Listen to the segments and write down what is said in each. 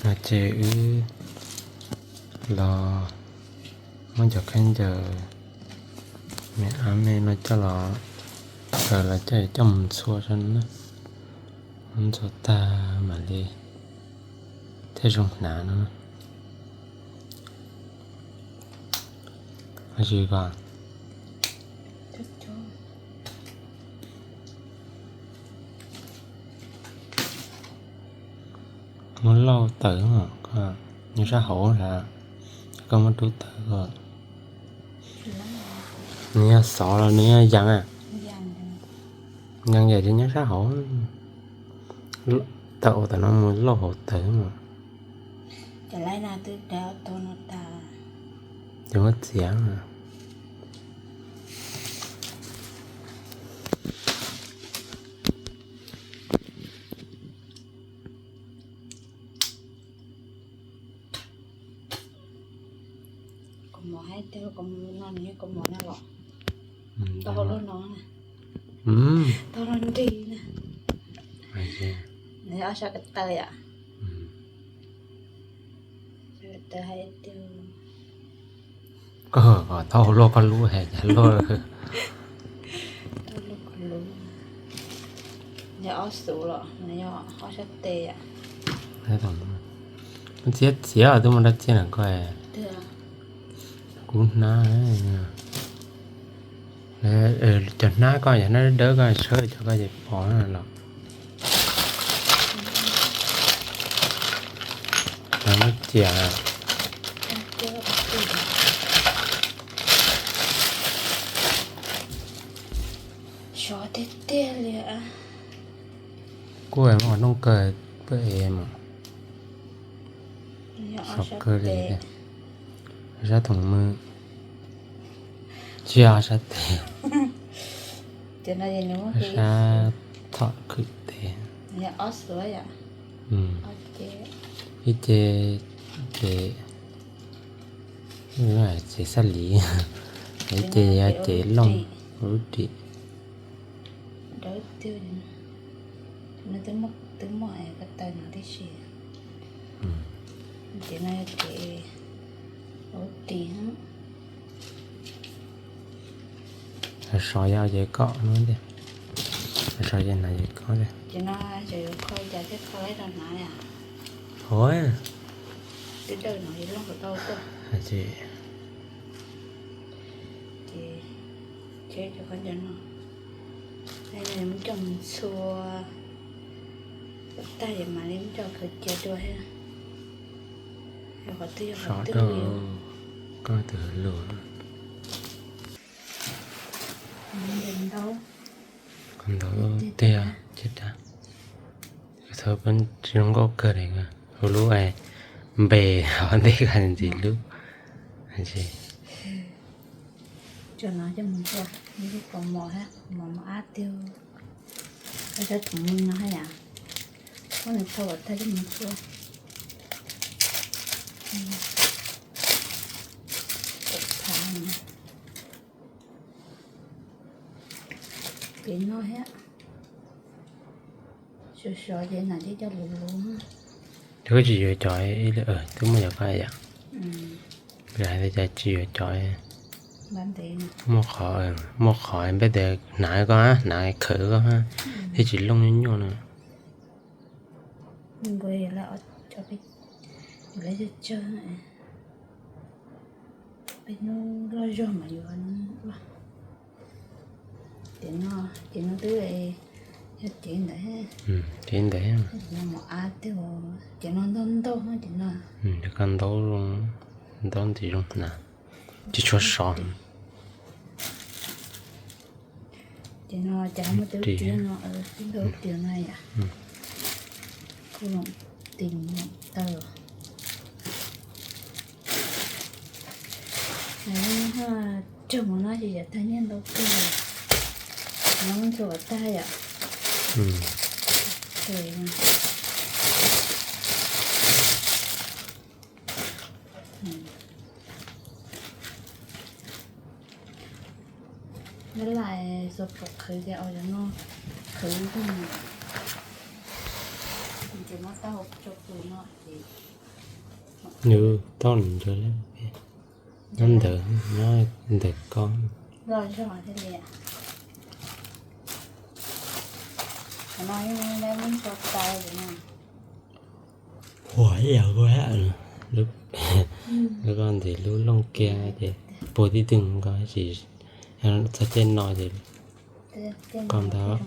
Ces wb los muab cov khaub ncaws me ab me no coj los, kaw los coj coj mus ntxhua tso no na. Muab ntxhua tag mam li thiaj zoo hnav no. Ab tsi ko, muab lauj tawm, nyob sab hauv, koj muab rub tawm ko. Nws yog xov los nws yog yas a? Yas yam ces nyob sab hauv. Tawm ua tam no mus lauj hauv tawm. Ces muab txiav. Kaus mom hais tias kaus mom no nws yog kaus mom na los? Tau hau luaj no na. Tau luaj nrig na. Nws ob sab ko taw yom. Sab ko taw hais tias, koj kom tau hau luaj koj lub hais cas luaj. Tau luaj koj lub. Yog ob xuv los nws yog ob sab tes yom. Txiav txiav twb muaj dab txiav na koj. Kuv hnab, cov hnab koj yog hnab dawb koj tshawb cov koj ces pom los. Muab cia. Sov tiag tiag li. Kuj muaj qhov rooj kawg, pab es mas sov kawg li. Sab thoom mws, tsis yog sab tes, sab thom khwm tes. Ib ce ces, ces xab lis, ib ce yog ces looj ua lub ris. Twb muaj ko taw no tib si. Ces no ces ua ris. Sov yog ces kom no tiag, sov ces hnav ces kom tiag. Ces no ces yuav kho cas thiaj kho tau rau hnav yom? Hov, twb dawj no ces looj tau tuaj. Ces cheb cov khaub ncaws no, muab coj mus ntxhua kom tag ces mam li muab coj khaws cia dua thiab. Qhov twg yog qhov twg, koj tus hauv lus. Ntau tiag, tsis tas, tsis zoo nkauj kawg li, hu lub npe hov ntej ntxiv lub. Cov no coj mus ntxhua, ib lub kaus mom thiab, kaus mom mos ab tiag. Koj cov thoom mws no haj yam, muab nws thau kom tag coj mus ntxhua. Ces no thiab, sov sov ces hnav coj coj luv luv. Ces koj tsis yuav cov, twb muaj cov koj yom, hais tias cas tsis yuav cov, muaj qhov, muaj qhov npej tias hnav koj, hnav khawv koj thiab tsis looj nyuaj nyuaj no. Peb hnub loj zog mas yuav, ces no twb yog cev ntawd, cev ntawd, mos ab tiag, ces no ntau ntau ces no, koj ntau, ntau ntxiv zoo hnav, tsis tshua sov. Ces no cas muaj twb tiag no, twb ntau tiag no yom. Kuj loom tis loom taw. Tsawg mus no ces yam tag nyiaj ntau kawg. No muab ntxhua kom tag yom. Nyob lais xuas pom qhwv ces ua cov no qhwv, ces muab tau tso pw no ces Nws tau nws ntawd, nyob ntawm, nyob ntawm koj. Puag ib yam, lub ko ntawm lub looj kiag ces puag tib tug ko tsis, txog tej no ces koj ntawd.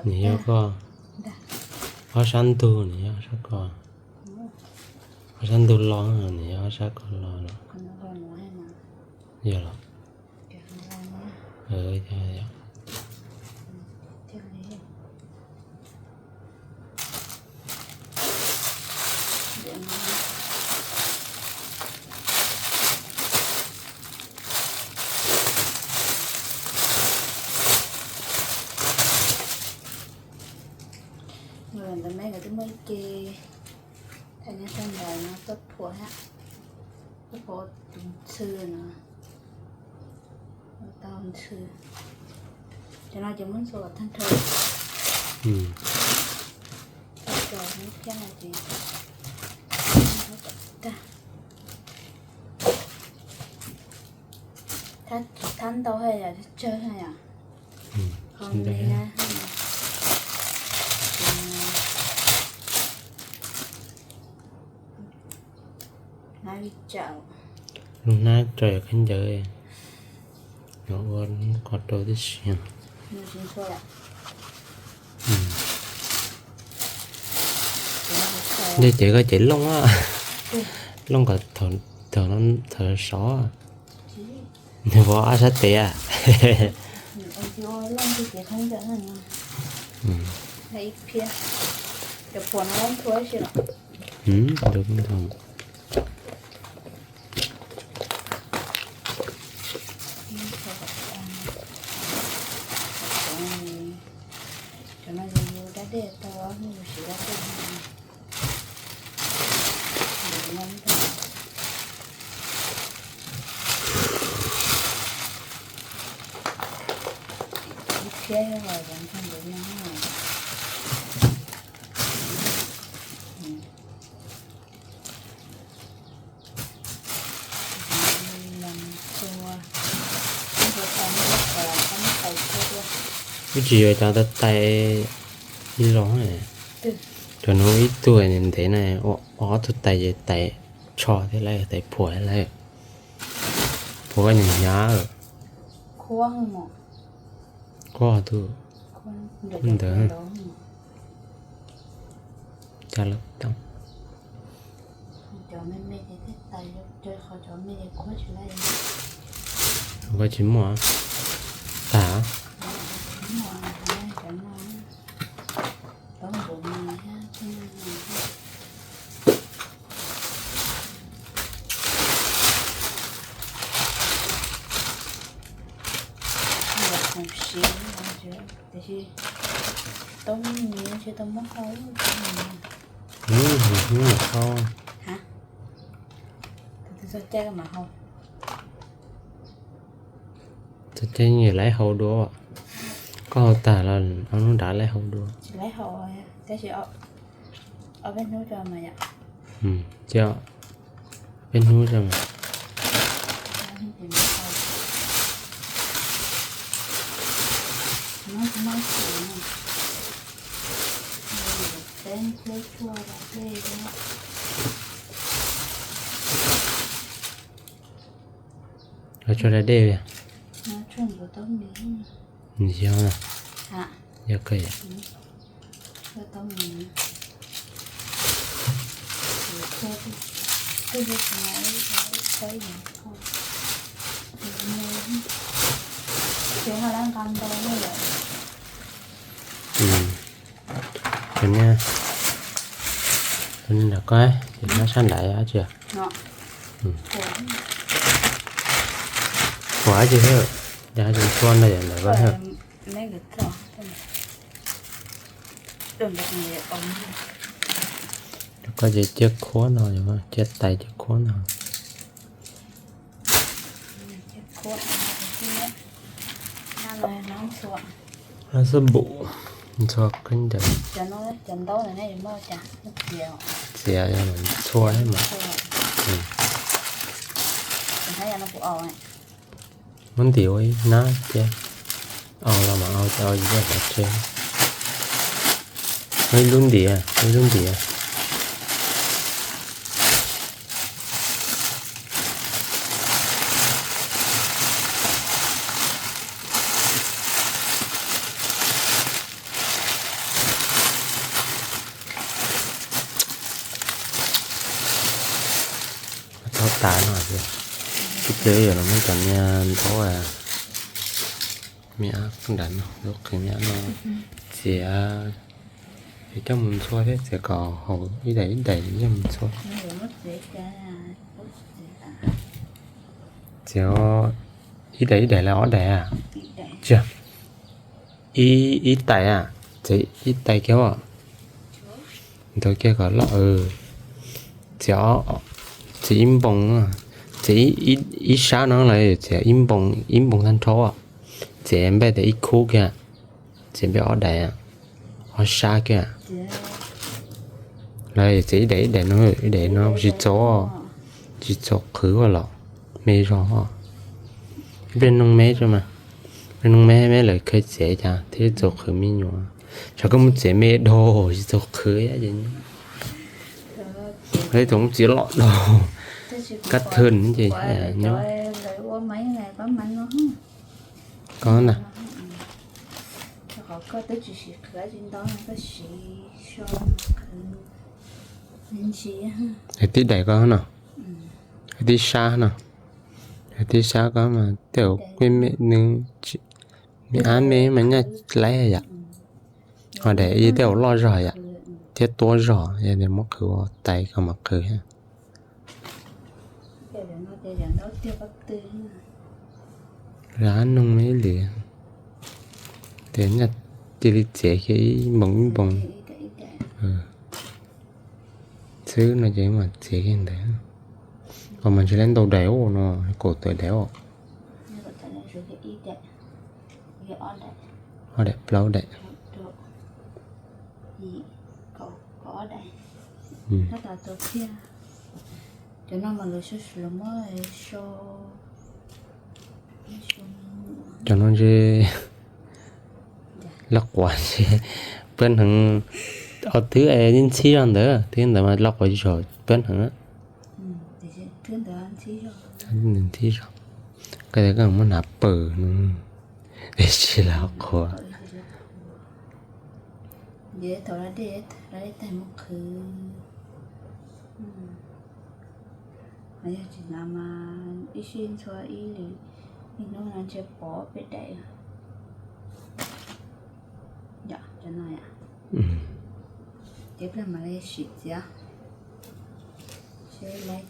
Nws yog koj, ob sab ntug nws yog ob sab ko, ob sab ntug los nws yog ob sab ko los los. Yog los? Yog. Ntawd me nkawd twb muaj ib ce, thaum nyob sab nraud no tuaj phuam, tuaj phuam tus ntxhw no, tau ntxhw. Cov no ces muab ntxhua kom tag nrho. Tag nrho muab phiab no ces tag. Thab ntau haj yam tsawg haj yam. Qhov ntawd hnab li tsawm, lub hnab tsawm yog khaub ncaws, ua qhov rau tib si. Dej ces koj ces looj, looj kom thaum sov, nws vov ob sab tes. Ib phiab los ntawd no. Wb tsis yuav cov tais ib los, cov no ib tug ntev na, ua ob tug tais ces tais tsho thiab lawm, tais phuam thiab lawm. Phuam koj nyiam hnyav. Koj tus ntawd cas lawm tau. Koj tsis muaj tag. Tiam sis tau me ntsis tsis tau muab hau. Hnub hnub mam hau. Txog caij mam hau. Txog caij lawv hau dua. Koj hau tag los ob hnub nrad lawv hau dua. Tab sis ob peb hnub tso mas yom. Cia peb hnub tso mas. Tso da dej. Nws yog, yog kawg. Cov niag, cov niag nram koj, cov nyob sab nrad dab tsi? Puas dab tsi thiab? Yog hais tias tua ntawd yog ntawm koj thiab? Koj ces cia khuab no, cia tais cia khuab no. Xab npum ntxhua khaub ncaws, txiav ntxhua mas. Muab ntim ua ib hnab thiab, au los mas au, au tsis tau xav tseg. Ib lub ntim, ib lub ntim. Tau tas no, ib pliag yuav los muab cov niag ntaub, me ab nrad no, lub qhwv me ab no txiav, yuav coj mus ntxhua thiab, txiav kom haum ib daim ib daim coj mus ntxhua. Txiav ib daim ib daim los ob daim a? Tsis, ib tais a, txiav ib tais kiag os. Ntawd kiag kom loj, txiav, txiav ib npoo, txiav ib sab no los txiav ib npoo, ib npoo tag nrho, txiav npej tias ib khub kiag, txiav npej ob daim, ob sab kiag. Los txiav ib daim ib daim no, ib daim no tsis txaus, tsis txaus qhwv los me zog. Ib pliag noog me mas, ib pliag noog me, me lawv khaws txiav cas thiaj txaus qhwv me nyuam. Tsam koj mus txiav me dhau tsis txaus qhwv. Ib tug txiav loj dhau, kab thwj ces nyob. Koj na, tib daim koj no, tib sab koj mas tej zaum me me nws, me ab me mas nyaj laib yom. Ho daim ib tej zaum loj zog yom, thiab tuab zog, yog tias muab qhwv ua tais koj mam qhwv. Lam noog me ib lwm tias nyaj cia li txiav kiag ib npoo ib npoo xwb no ces mam txiav kiag ntawd. Qhov mas ntshe lawv ntau daim no, kaum tawm daim os. Ob daim plaub daim. Cov no ntshe laj quav ntshe pab hneev, ob twb ntxhib zog ntawd, twb ntawd mas laj quav tsis tshua pab hneev. Ntxhib zog, koj tias koj muab hnav pawg no, tiam sis laj quav. Yog tsis hnav mas ib sij ntxhua ib, ib hnub no ntshe pov peb daim. Cov no, ces pliag mam li sim txiav.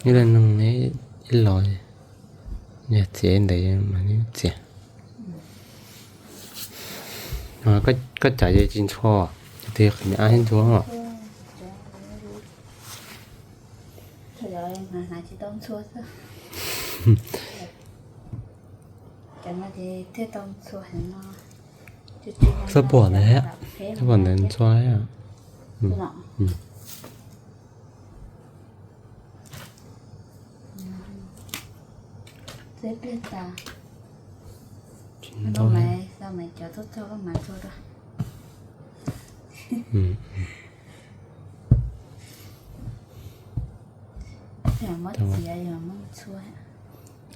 Ib leeg noog ib los, yog txiav ntawd mas txiav. Koj cov ces tsis ntxhua, cov twg qhwv me ab thiab ntxhua os. Txhob pom ntawd, txhob pom ntawd ntxhua.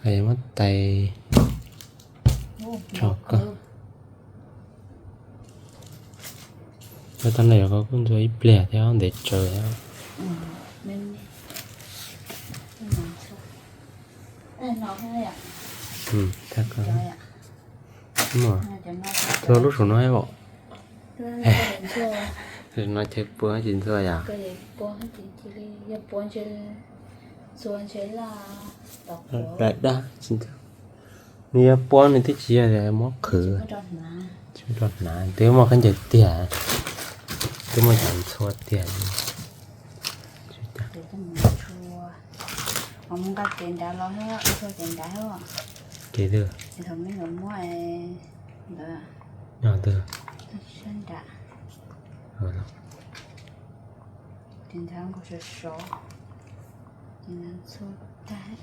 Muab tais tso koj. Tau no yog koj kuj ntxhua ib pliag thiab ntev tsawv thiab. Ntxhua lub saum no thiab os. No ces puab tsis ntxhua yom. Nws yog puab nws twb tsis yog muab qhwv, tsis muab rau hnav, twb muaj khaub ncaws tiag, twb muaj cov ntxhua tiag. Nqa ces nrad los, nqa ces nrad os. Ces twg? Ces thaum mej yuav muab ntawd, nyob twg? Sab nram. Ces ntawd nkaus sov sov, ces ntawd txhua tag.